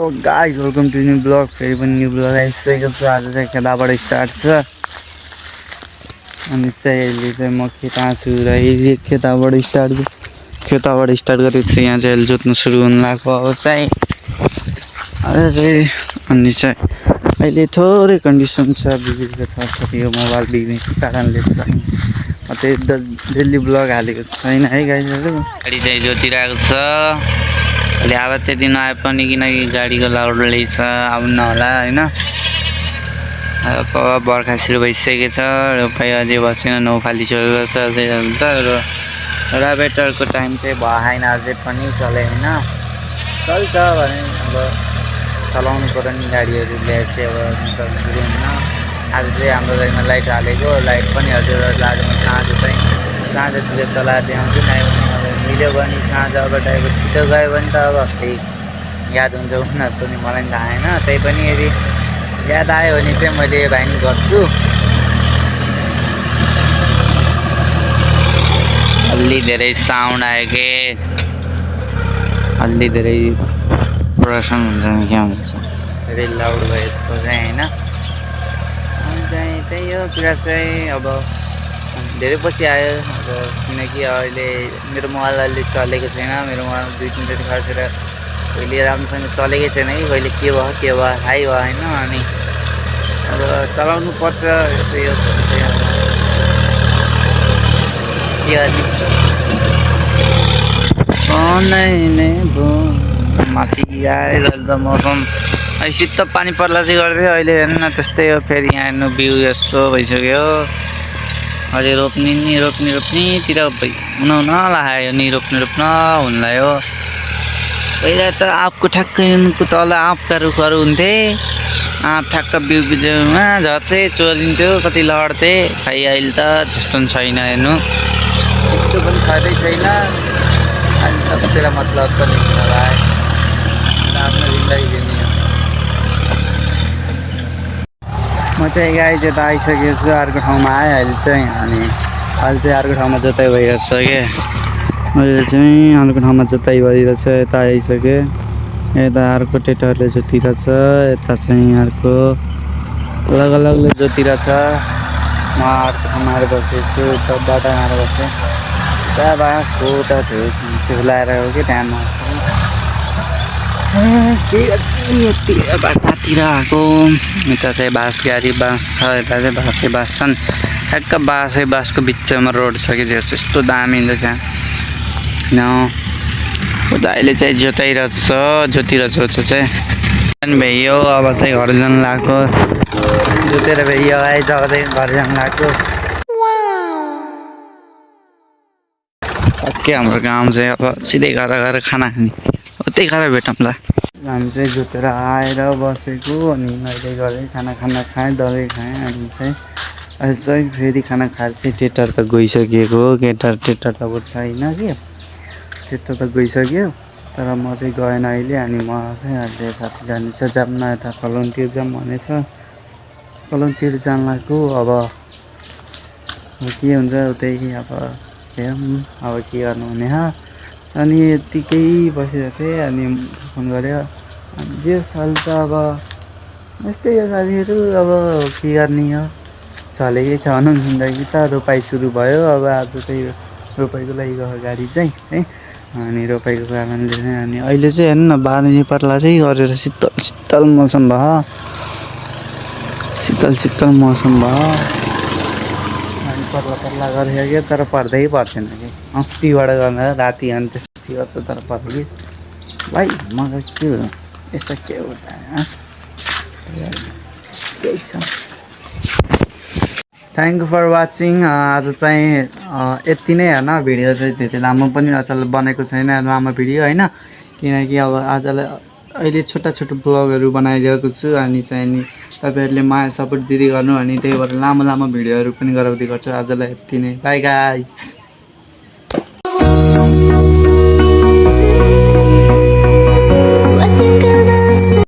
Hello guys, welcome to new blog. फेरि पनि new blog आइसकेको छ। आज चाहिँ खेताबाट स्टार्ट छ अनि चाहिँ अहिले चाहिँ म खेता छु र खेताबाट स्टार्ट गरेको छु। यहाँ चाहिँ अहिले जोत्नु सुरु हुन लाग्यो। अब चाहिँ अनि चाहिँ अहिले थोरै कन्डिसन छ, बिग्रेको छ। यो मोबाइल बिग्रेको कारणले चाहिँ त्यही डेली ब्लग हालेको छैन है गाइसहरू। गाडी चाहिँ जोतिरहेको छ। अहिले अब त्यति नआए पनि किनकि गाडीको लाउडले छ आउन होला होइन। अब बर्खा सुरु भइसकेको छ। रोपाइ अझै बसेन, 9 फाली छोडेको छ अझै त। रोटाभेटरको टाइम चाहिँ भएन अझै पनि चले होइन। चल्छ भने अब चलाउनु पर्यो नि गाडीहरू ल्याएपछि। अब हुन्न। आज चाहिँ हाम्रो गाडीमा लाइट हालेको, लाइट पनि हजुर लागेको साँझतिर चलाएर देखाउँछु। मिल्यो भने साँझ अब ड्राइभर छिटो गयो भने त अब फेरि याद हुन्छ उनीहरू पनि, मलाई थाहा होइन। त्यही पनि यदि याद आयो भने चाहिँ मैले भाइ नि गर्छु। अलि धेरै साउन्ड आयो कि अलि धेरै प्रदर्शन हुन्छ नि, क्या हुन्छ धेरै लाउड भएको चाहिँ होइन। अनि चाहिँ त्यही हो कुरा चाहिँ। अब धेरै पछि आयो अब, किनकि अहिले मेरो मोबाइल अहिले चलेको छैन। मेरो मोबाइल 2-3 चोटि खर्चेर कहिले राम्रोसँग चलेकै छैन कि कहिले के भयो थाहै भयो होइन। अनि अब चलाउनु पर्छ यस्तो यो नै माथि आएर त मौसम शीतल पानी पर्ला चाहिँ गर्थ्यो। अहिले हेर्नु न त्यस्तै हो। फेरि यहाँ हेर्नु बिउ यस्तो भइसक्यो। अझै रोप्नेतिर हुन लाग्यो नि, रोप्न हुन लाग्यो। पहिला त आँपको ठ्याक्कै तल आँपका रुखहरू हुन्थे। आँप ठ्याक्क बिउमा झर्थे, चोरिन्थ्यो, कति लड्थे। खै अहिले त त्यस्तो पनि छैन हेर्नु, त्यस्तो पनि छँदै छैन। अहिले त कसैलाई मतलब पनि नभए आफ्नो जिन्दगी दिने। म चाहिँ गाई चाहिँ आइसकेको छु, अर्को ठाउँमा आएँ अहिले चाहिँ। अनि अहिले चाहिँ अर्को ठाउँमा जोताइ भइरहेको छ क्या। अहिले चाहिँ अर्को ठाउँमा जोताइ भइरहेछ। यता आइसकेँ। यता अर्को टेटरले जोतिरहेछ, यता चाहिँ अर्को अलग जोतिरहेछ। म अर्को ठाउँमा आएर बसेको छु, यता बाटामा आएर बसेँ। त्यहाँ बाँसको त्यो लाएर हो कि त्यहाँ बाटातिर आएको। यता चाहिँ बाँस गाडी बाँस छ, यता चाहिँ बाँस छन्। ठ्याक्क बाँसको बिचमा रोड छ कि यस्तो दामी हुन्छ त्यहाँ। उता अहिले चाहिँ जोतिरहेछ चाहिँ भइयो। अब चाहिँ घर जानु लाग्यो, जोतेर भइयो आइज घर जानु लाग्यो। सक्यो हाम्रो काम चाहिँ। अब सिधै घर खाना खाने, उतै घर भेटौँला। हामी चाहिँ जोतेर आएर बसेको। अनि अहिले गरेँ खाना खाएँ, दबाई खाएँ। अनि चाहिँ अहिले चाहिँ फेरि खाना खाएर चाहिँ टेटर त गइसकेको हो। टेटर त अब छैन कि, टेटर त गइसक्यो। तर म चाहिँ गएन अहिले। अनि म चाहिँ अहिले साथी जानेछ जाम्न, यता कलमतिर जाऊँ भनेछ। कलमतिर जान लाग्यो। अब के हुन्छ उतै अब हेरौँ अब के गर्नु भने। अनि यत्तिकै बसिरहेको थिएँ अनि फोन गऱ्यो। अनि जे साल त अब यस्तै हो साथीहरू। अब के गर्ने हो, चलेकै छ भनौँ जिन्दगी त। रोपाइ सुरु भयो। अब आज चाहिँ रोपाइको लागि गयो गाडी चाहिँ है। अनि रोपाइको कारणले चाहिँ अनि अहिले चाहिँ हेर्नु न, बाह्र पर्ला चाहिँ गरेर शीतल मौसम भयो। शीतल मौसम भयो। अनि पर्ला गरेको क्या, तर पर्दैन कि अस्तिबाट गर्दा राति अनि त्यस्तै गर्छ, तर पर्छ कि भाइ मजा के हो यसो के हो त्यही छ। Thank you for watching. आज चाहिँ यति नै होइन। भिडियो चाहिँ त्यति लामो पनि अचल बनेको छैन, लामो भिडियो होइन। किनकि अब आजलाई अहिले छोटा ब्लगहरू बनाइरहेको छु। अनि चाहिँ नि तपाईँहरूले माया सपोर्ट दिँदै गर्नु। अनि त्यही भएर लामो भिडियोहरू पनि गराउँदै गर्छु। आजलाई यति नै, बाई गाइस।